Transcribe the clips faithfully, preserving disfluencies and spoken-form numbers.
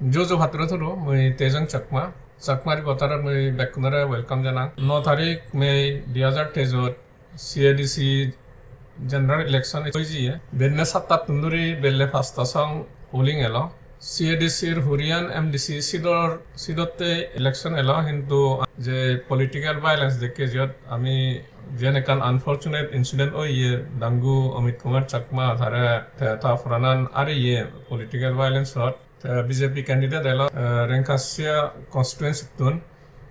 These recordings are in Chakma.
Juju patturu turu, mui Tejang Chakma. Chakma Reporter-ot mui bekkunore welcome janang. No tarik May dui hajar teijot C A D C general election oiye. Benne sattattun dhuri belle pasta song polling elo. C A D C-r huriyan M D C seat-or, seat-otte election elo, hintu je political violence dekke, jiyot ami, jiyan ekkan unfortunate incident oiye, Dangu Amit Kumar Chakma tare, te ta poranan ariye political violence-ot. Te B J P candidate elo, eh, Rengkasya constituency-tun.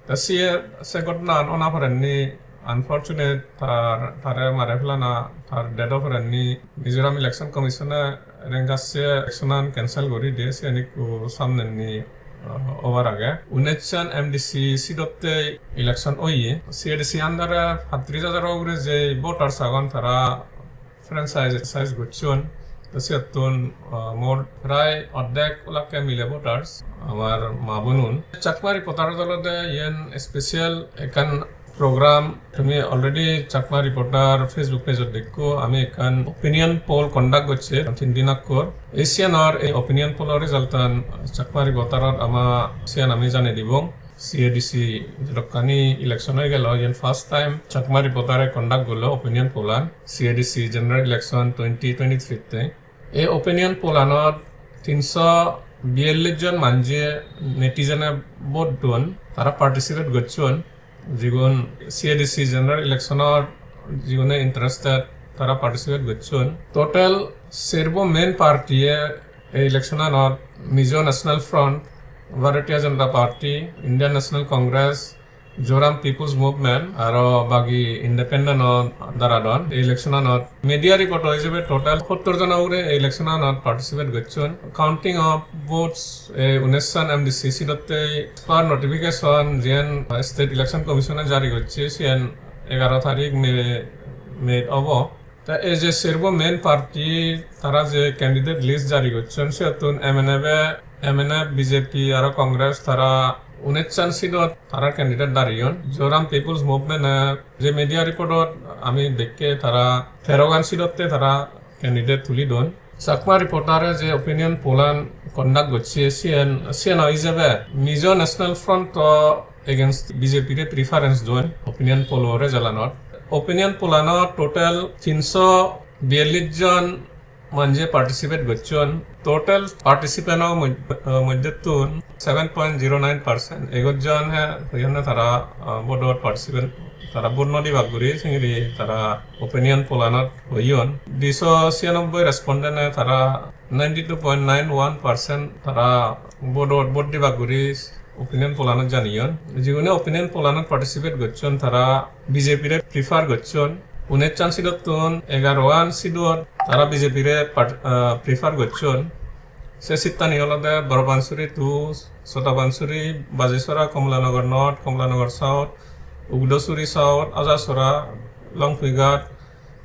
Te siye se ghotonan ona porenni, unfortunate, tar, tare mare pelana, tar death-o porenni Mizoram Election Commission-e Rengkasya election-an cancel guri diye, siyen ekku samnenni, eh, obar age. Unesh-chan M D C seat-otte election oiye. C A D C under-e pattris hajar ugure je voters agon, tara franchise exercise gocchon. Te siyottun, ah, mor prai oddek olakke mile voters, amar ma bonun. Chakma Reporter-ot olode iyen special ekkan program. Tumi already Chakma Reporter Facebook page-ot dekko, ami ekkan opinion poll conduct gocche tin din akkor. Ei siyanor, ei opinion poll-or result-an Chakma Reporter-ot ama siyan ami janei dibong. C A D C jedokkani election oi gelo, iyen first time Chakma Reporter-e conduct gollo opinion poll-an, C A D C general election twenty twenty-three-tte. Ei opinion poll-anot tinso biyallis jon manje, netizen-e vote don, tara participate gocchon, jigun C A D C general election-or jigune interested, tara participate gocchon. Total serbo main party-e ei election-anot Mizo National Front, Bharatiya Janata Party, Indian National Congress, Zoram People's Movement, aro bagi independent-o daradon. Ei election-anot media report-o ijebe total sottor jona ugure ei election-anot participate gocchon. Counting of votes, ei unesh-chan M D C seat-otte per notification jiyen State Election Commission-e jari gocche, siyen egaro tarik May, May obo. Te ei je serbo main party, tara je candidate list jari gocchon, siyottun M N F, M N F, B J P aro Congress, tara unesh-chan seat-ot tara candidate dareyon. Zoram People's Movement-e je media report-ot ami dekke, tara terogan seat-otte tara candidate tuli don. Chakma Reporter-e je opinion poll-an conduct gocche, siyen, siyen oi ijebe Mizo National Front-o against B J P-re preference don opinion poll-o result-anot. Opinion poll-anot total tinso biyallis jon manje participate gocchon. Total participant-o moj-, eh, moddhettun seven point zero nine percent, egot jon he hoyonne tara, eh, vote-ot participant, tara vote no dibak guri singiri tara opinion poll-anot hoyon. Diso siyanoboi respondent-e tara ninety-two point nine one percent tara vote-ot vote dibak guri opinion poll-anot janeyon. Jigune opinion poll-anot participate gocchon, tara B J P-re prefer gocchon. Unesh-chan seat-ottun egaroan seat-ot tara B J P-re part-, ah, prefer gocchon. Se seat-tani olode Boro Pansuri two, Chota Pansuri, Bajisora, Kamalanagar North, Kamalanagar South, Ugdasuri South, Ajasora, Longpuighat,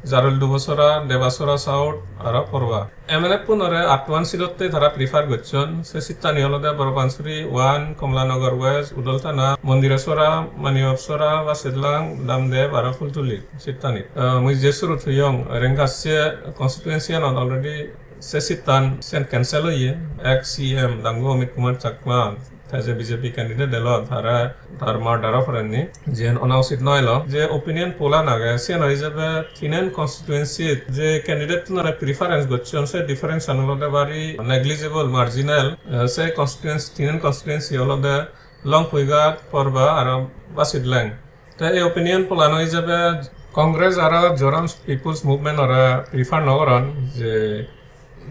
Jarul Dubosora, Debasora South, aro Porba. M N F-unore attuan seat-otte tara prefer gocchon. Se seat-tani olode Boro Pansuri one, Kamalanagar West, Udolthana, Mondirasora, Maniyapsora, Basidlang, Damdep, aro Phultuli seat-tani. Ah, mui je surut hoyong, Rengkasya constituency-anot already se seat-tan sen cancel oye. Ex C M Dangu Amit Kumar Chakma, te je B J P candidate elo, tare, tar murder-o porenni, jiyen ona usit noi elo. Je opinion poll-an age, siyen oi ijebe tinen constituency-t je candidate-unore preference gocchon, se difference-an olode bari negligible, marginal. Eh, se constituency, tinen constituency olode Longpuighat, Porba aro Basidlang. Te ei opinion poll-an oi ijebe Congress aro Zoram People's Movement-ore prefer no goron, je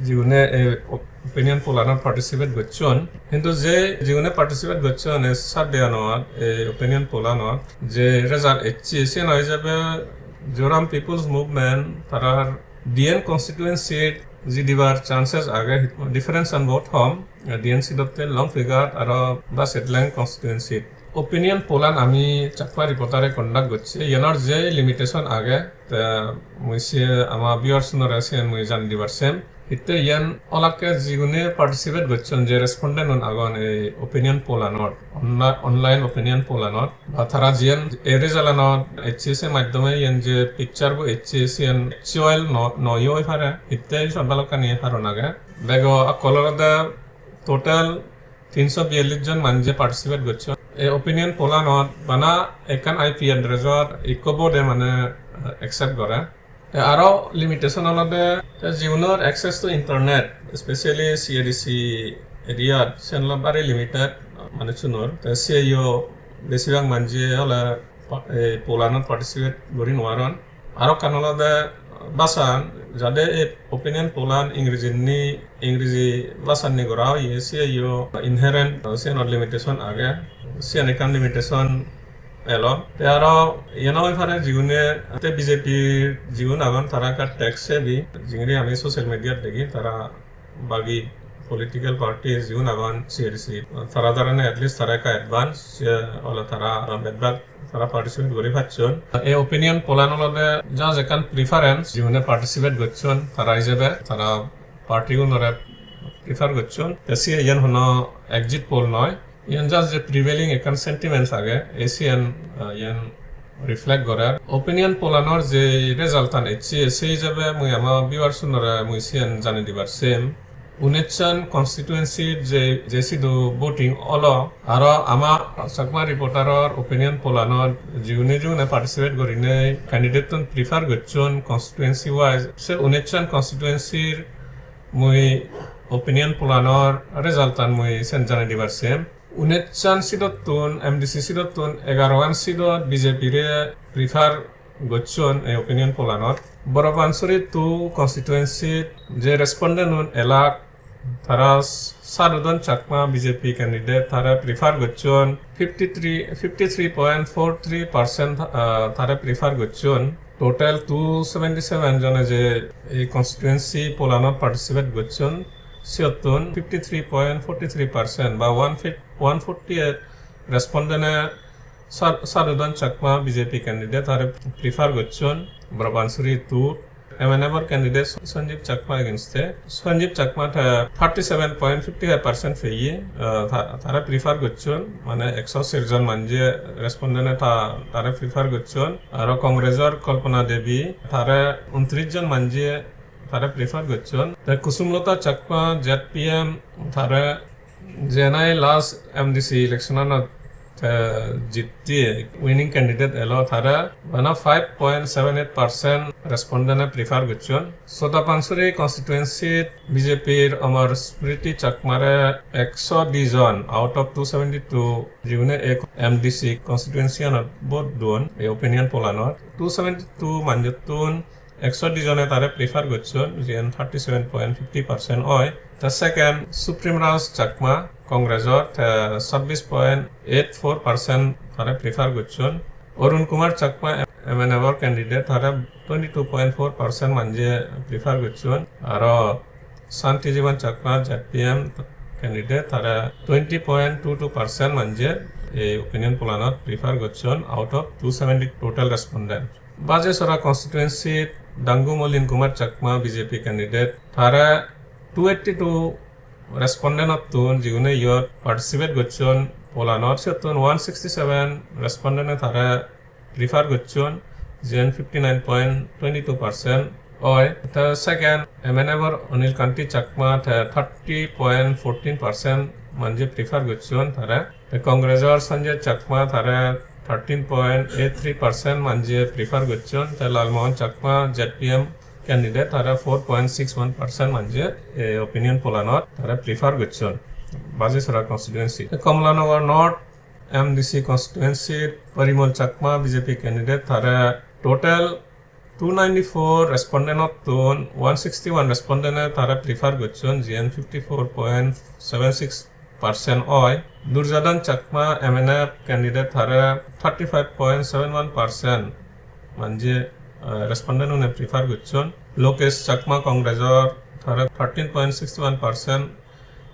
jigune ei op-, opinion poll-anot participate gocchon. Hintu je jigune participate gocchon ei survey-anot, ei opinion poll-anot, je result ecche, siyen oi ijebe Zoram People's Movement tarar diyen constituency-t jidibar chances age, difference-an bahut hom, diyen seat-otte Longpuighat aro Basidlang constituency-t. Opinion poll-an ami Chakma Reporter-e conduct gocche, iyanor je limitation age, te mui se ama viewers-unore siyen mui janei dibar sem. Hitte iyan olakke jigune participate gocchon, je respondent-un agon ei opinion poll-anot, onla-, online opinion poll-anot, ba tara jiyen ei result-anot H C S A maddhome iyen je picture-bo ecche, siyen actual no, noyo oi pare. Hitte sot balokkani haron age. Bego akkol olode total tinso biyallis jon manje participate gocchon. Ei opinion poll-anot bana ekkan I P address-or ikko vote-e mane, eh, accept gore. Te aro limitation olode te jigunor access to internet, especially C A D C area-t, siyen olode very limited manuchunor. Te siyeyo besibak manje ole pa-, ei poll-anot participate guri nw paron. Aro ekkan olode bhasan, jade ei opinion poll-an Ingreji ni, Ingreji bhasan ni gora oye, siyeyo inherent, siyenot limitation age. Siyen ekkan limitation elo. Te aro iyen oi pare jigune te B J P jigun agon, tara ekka tech savvy, jingiri ami social media-t degi, tara bagi political party jigun agon C A D C, tara darane at least tara ekka advance, se ole tara bedbak tara participate guri pacchon. Ei opinion poll-an olode just ekkan preference, jigune participate gocchon tara ijebe, tara party gunore prefer gocchon. Te siye iyen hono exit poll noi. Iyen just je prevailing ekkan sentiments age, ei siyen, ah, iyen reflect gorer. Opinion poll-anor je result-an ecche, sei ijebe mui ama viewers-unore mui siyen jane dibar sem. Unish-chan constituency je, je sidu voting olo, aro ama Chakma Reporter-or opinion poll-anot jigune jigune participate gurinei candidate-tun prefer gocchon constituency wise, se unish-chan constituency-r mui opinion poll-anor result-an mui sen jane dibar sem. Unish-chan seat-ottun, M D C seat-ottun egaroan seat-ot B J P-re prefer gocchon ei opinion poll-anot. Boro Pansuri two constituency-t je respondent-un elak, tara Sadhu Dhan Chakma, B J P candidate, tare prefer gocchon fifty-three, fifty-three point four three percent, ah, tare prefer gocchon. Total two seventy-seven jone je ei constituency poll-anot participate gocchon, siyottun fifty-three point forty-three percent ba one fif-, one forty-eight respondent-e Sa-, Sadhu Dhan Chakma, B J P candidate, tare prefer gocchon Boro Pansuri two. M N F-or candidate Sanjeev Chakma against-e. Sanjeev Chakma te thirty-seven point fifty-five percent peye, ah, ta-, tare prefer gocchon, mane ekso ser jon manje respondent-e ta-, tare prefer gocchon. Aro Congress-or Kalpana Devi, tare untris jon manje tare prefer gocchon. Te Kusumlata Chakma, Z P M, tare je nahi last M D C election-anot te jitti winning candidate elo, tare bana five point seven eight percent respondent-e prefer gocchon. Soda Pansuri constituency-t B J P-r Amar Smriti Chakmare ekso di jon out of two seventy-two jigune ei M D C constituency-anot vote duon ei opinion poll-anot. Two seventy-two manjottun ekso di jone tare prefer gocchon, jiyen thirty-seven point fifty percent oi. Te second, Supreme Raj Chakma, Congress-or, te sabbis point eight four percent tare prefer gocchon. Arun Kumar Chakma, M N F-or candidate, tare twenty-two point four percent manje prefer gocchon. Aro Shanti Jiban Chakma, Z P M candidate, tare twenty point two two percent manje ei opinion poll-anot prefer gocchon out of two seventy total respondent. Bajasora constituency-t Dangu Molin Kumar Chakma, B J P candidate, tare two eighty-two respondent-ottun, jigune iyot participate gocchon poll-anot, siyottun one sixty-seven respondent-e tare prefer gocchon, jiyen fifty-nine point twenty-two percent oi. Te second, M N F-or Anil Kanti Chakma, te thirty point fourteen percent manje prefer gocchon tare. Te Congress-or Sanjay Chakma, tare thirteen point eight three percent manje prefer gocchon. Te Lalmohan Chakma, Z P M candidate, tare four point six one percent manje, eh, opinion poll-anot tare prefer gocchon Bajasora constituency. Te Kamalanagar North M D C constituency, Parimol Chakma, B J P candidate, tare total two ninety-four respondent-ottun one sixty-one respondent-e tare prefer gocchon, jiyen fifty-four point seven six percent oi. Durjadhan Chakma, M N F candidate, tare thirty-five point seven one percent manje, eh, respondent-une prefer gocchon. Lokesh Chakma, Congress-or, tare thirteen point six one percent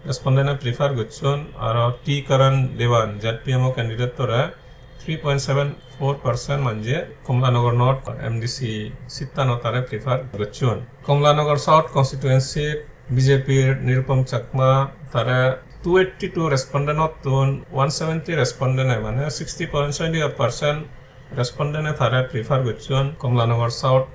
respondent-e prefer gocchon, aro T Karan Dewan, Z P M-o candidate-tore three point seven four percent manje Kamalanagar North M D C seat-anot tare prefer gocchon. Kamalanagar South constituency B J P-r Nirupam Chakma, tare two eighty-two respondent-ottun one seventy respondent-e, mane sixty point seventy-five percent respondent-e tare prefer gocchon Kamalanagar South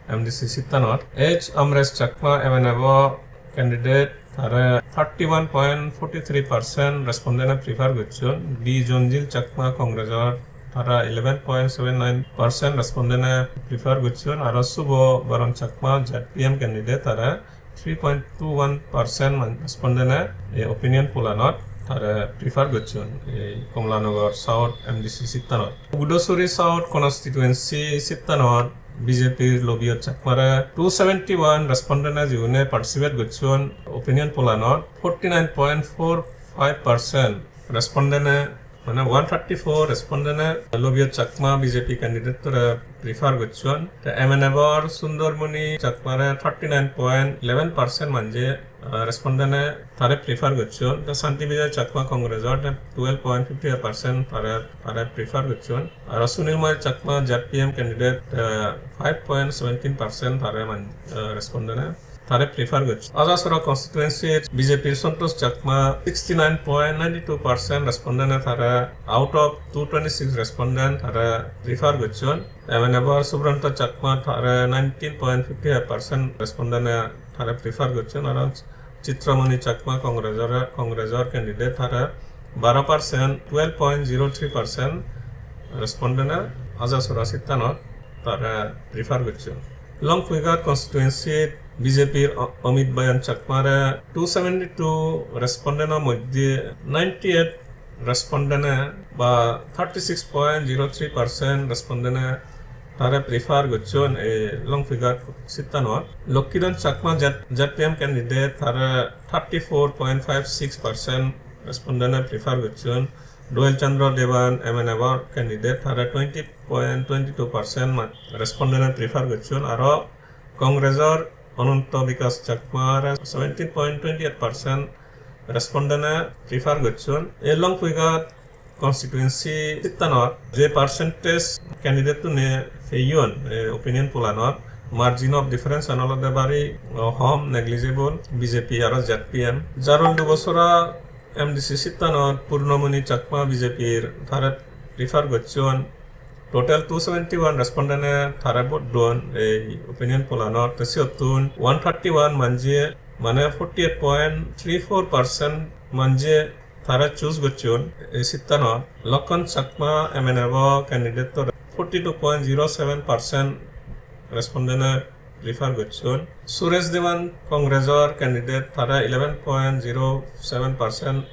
M D C seat-anot. H Amresh Chakma, M N F-o candidate, tare thirty-one point forty-three percent respondent-e prefer gocchon. D Jonjil Chakma Congress-or, tara eleven point seven nine percent respondent-e prefer gocchon. Aro Subho Baron Chakma, Z P M candidate, tara three point two one percent man-, respondent-e ei opinion poll-anot tare prefer gocchon ei Kamalanagar South M D C seat-anot. Pugudosuri South constituency seat-anot B J P-r Lobiyot Chakmare two seventy-one respondent-e jigune participate gocchon opinion poll-anot, forty-nine point four five percent respondent-e, mane one thirty-four respondent-e Lobiyot Chakma B J P candidate-tore prefer gocchon. Te M N F-or Sundormoni Chakmare thirty-nine point eleven percent manje, ah, respondent-e tare prefer gocchon. Te Shanti Bijoy Chakma Congress-or te twelve point fifty-five percent tare, tare prefer gocchon. Aro Sunil Moy Chakma Z P M candidate, ah, five point seventeen percent tare man-, ah, respondent-e tare prefer gocchon. Ajasora constituency B J P-r Santosh Chakma sixty-nine point nine two percent respondent-e tare, out of two twenty-six respondent, tare prefer gocchon. M N F-or Subranto Chakma tare nineteen point fifty-five percent respondent-e tare prefer gocchon. Aro Chitramoni Chakma Congress-or, Congress-or candidate, tare baro percent, twelve point zero three percent respondent-e Ajasora seat-anot tare prefer gocchon. Longpuighat constituency B J P-r O-, Amit Bayan Chakmare two seventy-two respondent-o moddhe ninety-eight respondent-e ba thirty-six point zero three percent respondent-e tare prefer gocchon ei Longpuighat seat-anot. Lokkidon Chakma Z-, Z P M candidate, tare thirty-four point five six percent respondent-e prefer gocchon. Doyal Chandra Dewan M N F-or candidate, tare twenty point twenty-two percent ma-, respondent-e prefer gocchon. Aro Congress-or Ananto Bikash Chakmare seventeen point twenty-eight percent respondent-e prefer gocchon. Ei Longpuighat constituency seat-anot je percentage candidate-une peyon, eh, opinion poll-anot, margin of difference-an olode bari, oh, hom, negligible, B J P aro Z P M. Jarul Dubosora M D C seat-anot Purnomoni Chakma B J P-r tare prefer gocchon. Total two seventy-one respondent-e tare vote don ei opinion poll-anot. Te siyottun one thirty-one manje, mane forty-eight point three four percent manje tare choose gocchon ei seat-anot. Lokhan Chakma M N F-o candidate-tore forty-two point zero seven percent respondent-e prefer gocchon. Suresh Dewan Congress-or candidate, tare eleven point zero seven percent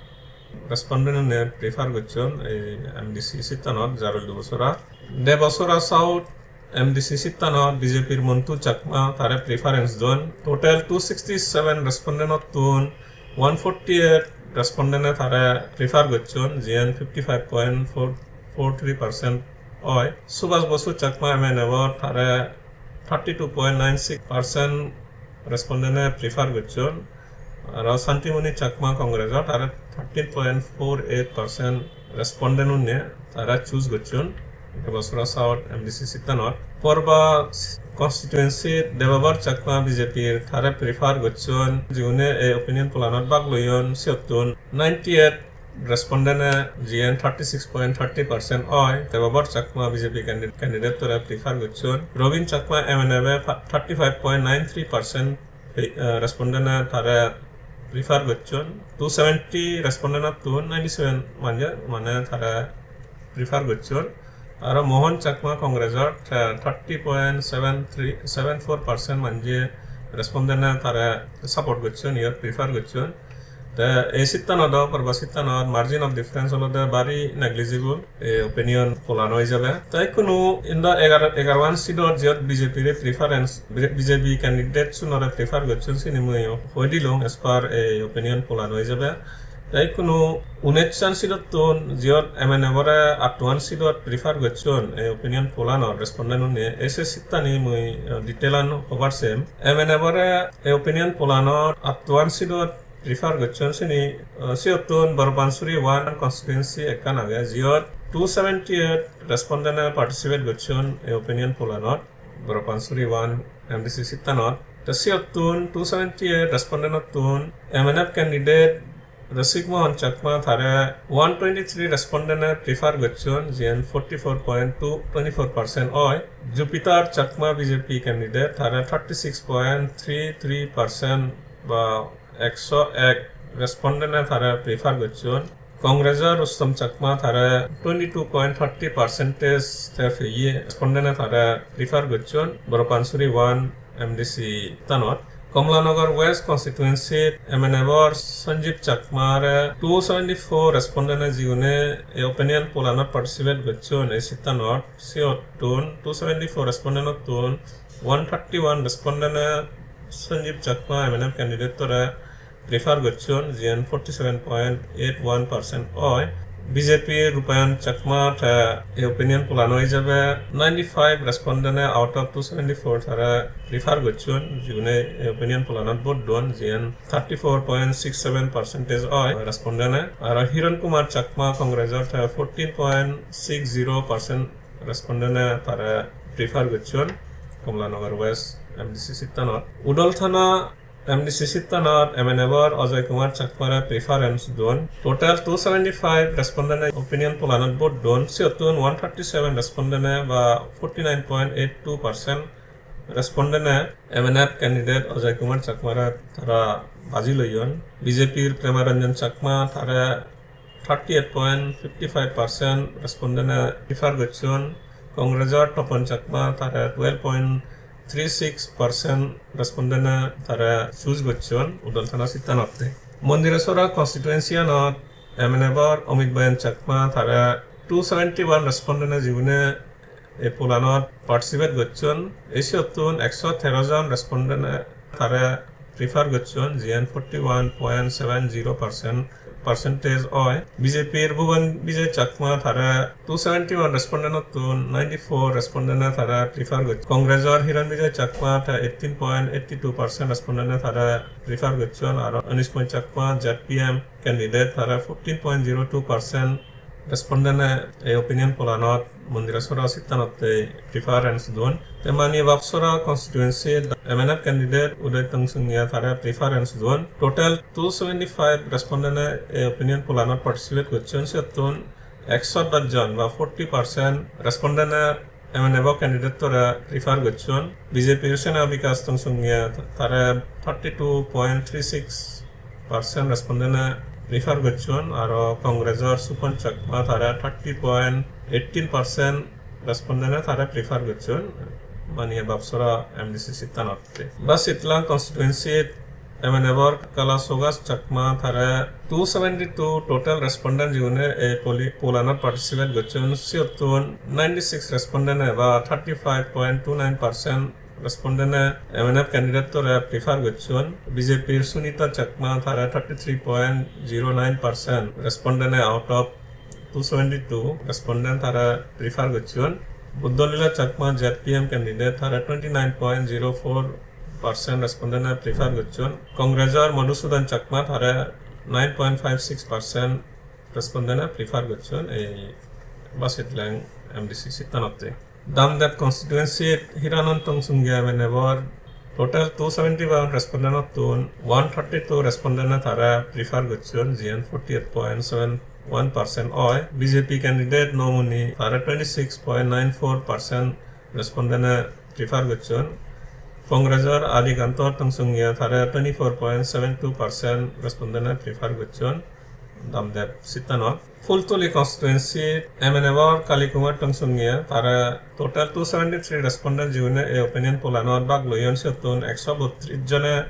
respondent-une prefer gocchon ei M D C seat-anot, Jarul Dubosora. Debasora South M D C seat-anot B J P-r Montu Chakma tare preference don. Total two sixty-seven respondent-ottun one forty-eight respondent-e tare prefer gocchon, jiyen fifty-five point four four three percent oi. Subhas Bosu Chakma M N F-or, tare thirty-two point nine six percent respondent-e prefer gocchon. Aro Shantimoni Chakma Congress-or, tare thirteen point four eight percent respondent-une tare choose gocchon Debasora South M D C seat-anot. Purba constituency Debabor Chakma B J P-r tare prefer gocchon, jigune ei opinion poll-anot bhag loyon, siyottun ninety-eight respondent-e, jiyen thirty-six point thirty percent oi, Debabor Chakma B J P candid-, candidate-tore prefer gocchon. Robin Chakma M N F-e fa-, thirty-five point nine three percent, eh, respondent-e tare prefer gocchon. Two seventy respondent-ottun ninety-seven manje, mane tare prefer gocchon. Aro Mohan Chakma Congress-or, eh, thirty point seven three, seven four percent manje respondent-e tare support gocchon, iyot prefer gocchon. Te ei seat-anot do, Purba seat-anot margin of difference olode bari negligible, ei opinion poll-ano ijebe. Te ikkunu indo egaro, egaroan seat-ot jiyot B J P-re preference, B J P candidate-sunore prefer gocchon, sini mui hoi dilung as per ei opinion poll-ano ijebe. Te ikkunu unichan seat-ottun jiyot M N F-ore attoan seat-ot prefer gocchon, ei opinion poll-anor respondent-une, ei se seat-ani mui, eh, detail-an hobar sem. M N F-ore ei opinion poll-anor attoan seat-ot prefer gocchon sini, eh, siyottun Boro Pansuri one constituency ekkan age, jiyot two seventy-eight respondent-e participate gocchon ei opinion poll-anot, Boro Pansuri one M D C seat-anot. Te siyottun two seventy-eight respondent-ottun M N F candidate Rasik Mohan Chakma, tare one twenty-three respondent-e prefer gocchon, jiyen forty-four point two twenty-four percent oi. Jupiter Chakma B J P candidate, tare thirty-six point three three percent ba ekso ek respondent-e tare prefer gocchon. Congress-or Rustom Chakma tare twenty-two point thirty percentage te peye respondent-e tare prefer gocchon. Boro Panchuri one M D C tanot. Kamalanagar West constituency M N F-or Sanjeev Chakma-re two seventy-four respondent-e jigune ei opinion poll-anot participate gocchon ei seat-anot, siyottun two seventy-four respondent-ottun one thirty-one respondent-e Sanjeev Chakma M N F candidate-tore prefer gocchon, jiyen forty-seven point eight one percent oi. B J P Rupayan Chakma te ei opinion poll-ano ijebe ninety-five respondent-e out of two seventy-four tare prefer gocchon, jigune ei opinion poll-anot vote don, jiyen thirty-four point six seven percentage oi respondent-e. Aro Hiran Kumar Chakma Congress-or te fourteen point six zero percent respondent-e tare prefer gocchon Kamalanagar West M D C seat-anot. Udalthana M D C seat-anot M N F-or Ajoy Kumar Chakma-re preference don. Total two seventy-five respondent-e opinion poll-anot vote don. Siyottun one thirty-seven respondent-e ba forty-nine point eight two percent respondent-e M N F candidate Ajoy Kumar Chakma-re tara baji loyon. B J P-r Prema Ranjan Chakma tare thirty-eight point fifty-five percent respondent-e prefer gocchon. Congress-or Tapan Chakma tare twelve point three six percent respondent-e tare choose gocchon Udalthana seat-anotte. Mondirasora constituency-anot M N F-or Amit Bayan Chakma tare two seventy-one respondent-e jigune ei poll-anot participate gocchon, ei siyottun ekso tero jon respondent-e tare prefer gocchon, jiyen forty-one point seven zero percent percentage oi. B J P-r Bhuban Vijay Chakma tare two seventy-one respondent-ottun ninety-four respondent-e tare prefer gocchon. Congress-or Hiran Vijay Chakma te eighteen point eighty-two percent respondent-e tare prefer gocchon, aro Anish Moy Chakma Z P M candidate tare fourteen point zero two percent respondent-e ei opinion poll-anot Mondirasora seat-anotte preference don. Te Mani Babsora constituency M N F candidate Uday Tongchangya tare preference don. Total two seventy-five respondent-e ei opinion poll-anot participate gocchon, siyottun ekso dos jon ba forty percent respondent-e M N F-o candidate-ore prefer gocchon. B J P-r Sena Bikash Tongchangya tare thirty-two point three six percent respondent-e prefer gocchon, aro Congress-or Supon Chakma tare thirty point eighteen percent respondent-e tare prefer gocchon, Mani Babsora M D C seat-anotte. Ba Sitlang constituency-t M N F-or Kala Sogas Chakma tare two seventy-two total respondent jigune ei poli-, poll-anot participate gocchon, siyottun ninety-six respondent-e ba thirty-five point two nine percent respondent-e M N F candidate-ore prefer gocchon. B J P-r Sunita Chakma tare thirty-three point zero nine percent respondent-e out of two seventy-two respondent tare prefer gocchon. Buddhalila Chakma Z P M candidate tare twenty-nine point zero four percent respondent-e prefer gocchon. Congress-or Madhusudan Chakma tare nine point five six percent respondent-e prefer gocchon ei Basitlang M D C seat-anotte. Damdep constituency-t Hiranand Tongchangya M N F-or total two seventy-one respondent-ottun one thirty-two respondent-e tare prefer gocchon, jiyen forty-eight point seven one percent oi. B J P candidate nomuni tare twenty-six point nine four percent respondent-e prefer gocchon. Congress-or Adikanta Tongchangya tare twenty-four point seven two percent respondent-e prefer gocchon Damdep seat-anot. Pultuli constituency M N F-or Kali Kumar Tongchangya tare total two seventy-three respondent jigune ei opinion poll-anot bhag loyon, siyottun ekso bottrish jone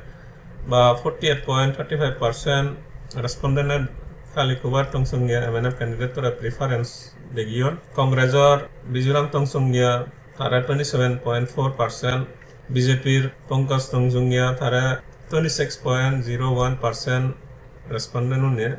ba forty-eight point thirty-five percent respondent-e Kali Kumar Tongchangya M N F candidate-ore preference degiyon. Congress-or Bijuram Tongchangya tare twenty-seven point four percent, B J P-r Pankaj Tongchangya tare twenty-six point zero one percent respondent-une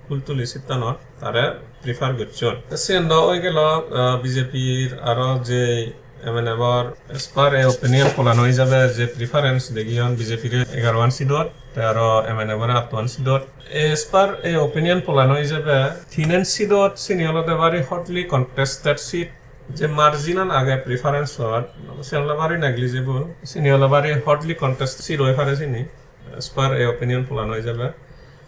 Pultuli seat-anot tare prefer gocchon. Te siyen do oi gelo, ah, B J P-r aro je M N F-or as per ei opinion poll-ano ijebe je preference degiyon B J P-re egaroan seat-ot, te aro M N F-ore attoan seat-ot. As per ei opinion poll-ano ijebe tinen seat-ot sini olode bari hotly contested seat. Je margin-an age preference-ot, siyen ole bari negligible. Sini ole bari hotly contest seat oi pare sini, as per ei opinion poll-ano ijebe.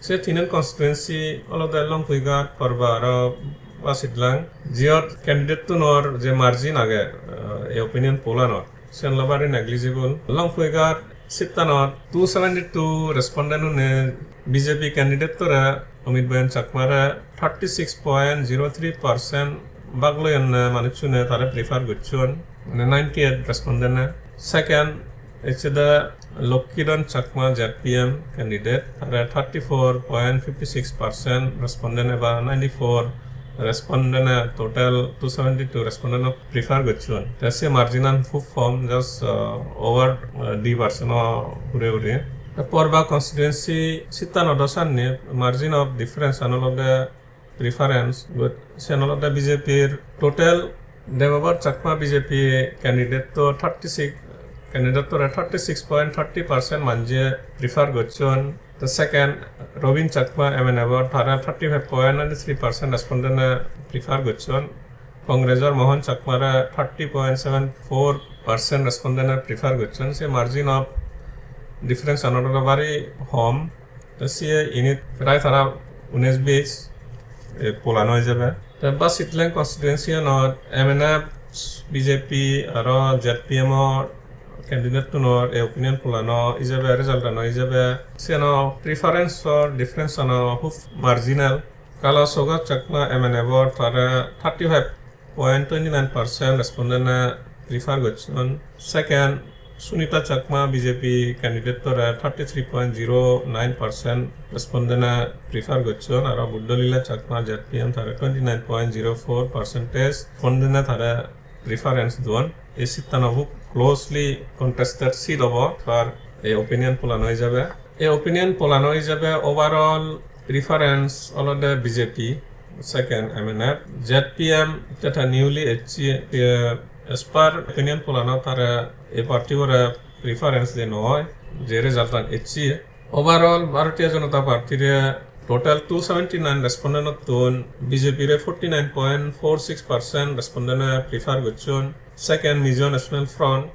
Se tinen constituency olode Longpuighat, Korba aro Basitlang. Jiyot candidate-tunor je margin age, eh, ei opinion poll-anot, siyen ole bari negligible. Longpuighat Sittanot two seventy-two respondent-une B J P candidate-tore, Amit Bayan Chakmare thirty-six point zero three percent bhag loyonne manuchchune tare prefer gocchon, mane ninety-eight respondent-e. Second, ecche de Lokkhidhan Chakma Z P M candidate, tare thirty-four point fifty-six percent respondent-e ba ninety-four respondent-e, total two seventy-two respondent-e prefer gocchon. Te se margin-an hub hom, just, uh, over, uh, di percent-o hure hure. Te Porba constituency sittanot o sanne margin of difference-an olode preference, but siyan olode B J P-r total Debabhar Chakma B J P candidate-to thirty-six, candidate-tore thirty-six point thirty percent manje prefer gocchon. The second, Robin Chakma M N F-bor, tare thirty-five point nine three percent respondent-e prefer gocchon. Congress-or Mohan Chakmare thirty point seven four percent respondent-e prefer gocchon. Se margin of difference-an olode bari hom. Te siye init prai tara unis bis, e, polan oi jebe. Te ba Sitleng constituency-anot M N F, B J P aro Z P M-o candidate-tunor e opinion polan oi jebe, result-an oi jebe. Siyeno preference-or difference-ano hub marginal. Kala Sogar Chakma M N F-bor, tare thirty-five point twenty-nine percent respondent-e prefer gocchon. Second, Sunita Chakma B J P candidate-tore thirty-three point zero nine percent respondent-e prefer gocchon, aro Buddhalila Chakma Z P M, tare twenty-nine point zero four percentage respondent-e tare preference duon. Ei seat-tano hub closely contested seat obo, par ei opinion polan oi jebe. Ei opinion polan oi jebe overall preference olode B J P, second M N F, Z P M, jeta newly ecche, eh, as per opinion polanot tare ei party-bore preference de noi, je result-an ecche. Overall, Bharatiya Janata Party-re total two seventy-nine respondent-ottun B J P-re forty-nine point four six percent respondent-e prefer gocchon. Second, Mizo National Front,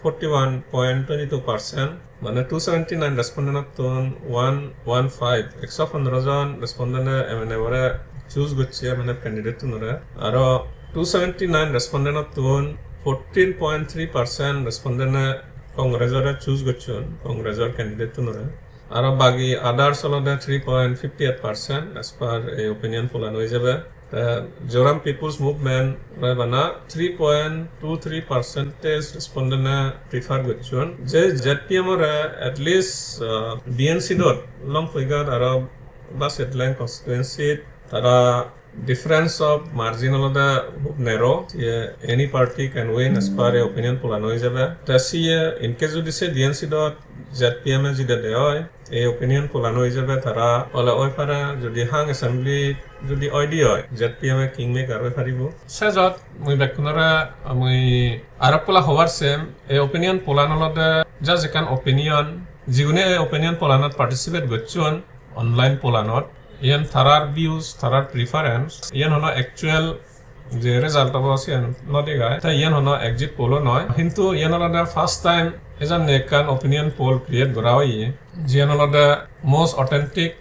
forty-one point twenty-two percent, mane two seventy-nine respondent-ottun one one five, ekso pondro jon respondent-e M N F-ore choose gocche, M N F candidate-unore. Aro two seventy-nine respondent-ottun fourteen point three percent respondent-e Congress-ore choose gocchon, Congress-or candidate-unore. Aro bagi others olode three point fifty eight percent as per ei opinion poll-an oi jebe. Te Zoram People's Movement-re bana three point two three percentage respondent-e prefer gocchon. Je Z P M-ore at least, uh, D N C dot Longpuighat aro ba Sitleng constituency tara difference of margin olode hub narrow. Ye any party can win as per ei opinion poll-an oi jebe. Te siye in case jodi se D N C dot Z P M-e jidede oi, ei opinion poll-an oi jebe, tara ole oi pare, jodi hang assembly jodi oide oi, Z P M-e kingmaker oi paribo. Sejot mui bekkunore mui aro ekkola hobar sem, ei opinion poll-an olode just ekkan opinion, jigune ei opinion poll-anot participate gocchon online poll-anot, iyen tarar views, tarar preference, iyen hono actual je result obo siyen no degai. Te iyen hono exit poll-o noi. Hintu iyen olode first time ejanne ekkan opinion poll create gora oye. Jiyen olode most authentic,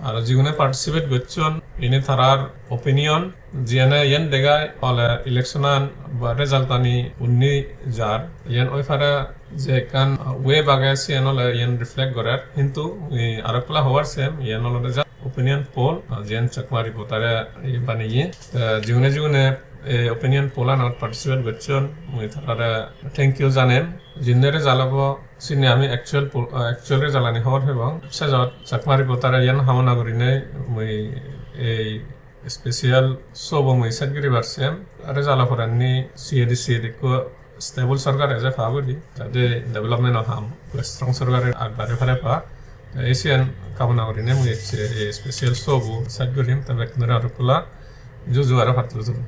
aro jigune participate gocchon, ini tarar opinion, jiyene iyen degai ole election-an ba result-ani undi jar. Iyen oi pare je ekkan wave age, siyen ole iyen reflect gorer. Hintu, eh, aro ekkola hobar sem, iyen olode just opinion poll, ah, jiyen Chakma Reporter-e, eh, baneye. Te jigune jigune, eh, opinion poll-anot participate gocchon, mui tarare thank you janem. Jinde result obo, sini ami actual poll, ah, actual result-ani hobor pebong. Sejot Chakma Reporter-e iyen hamona gurinei mui ei special show bo mui sej guribar sem. Result-o porendi C A D C A D ekko stable sorkar eje pa guri, jate development-o ham strong sorkar agbare pare pa. Te ei siyen kamona gurinei mui ecche ei special show bo sej gurim, te bekkunore aro ekkola juju aro patturuturu.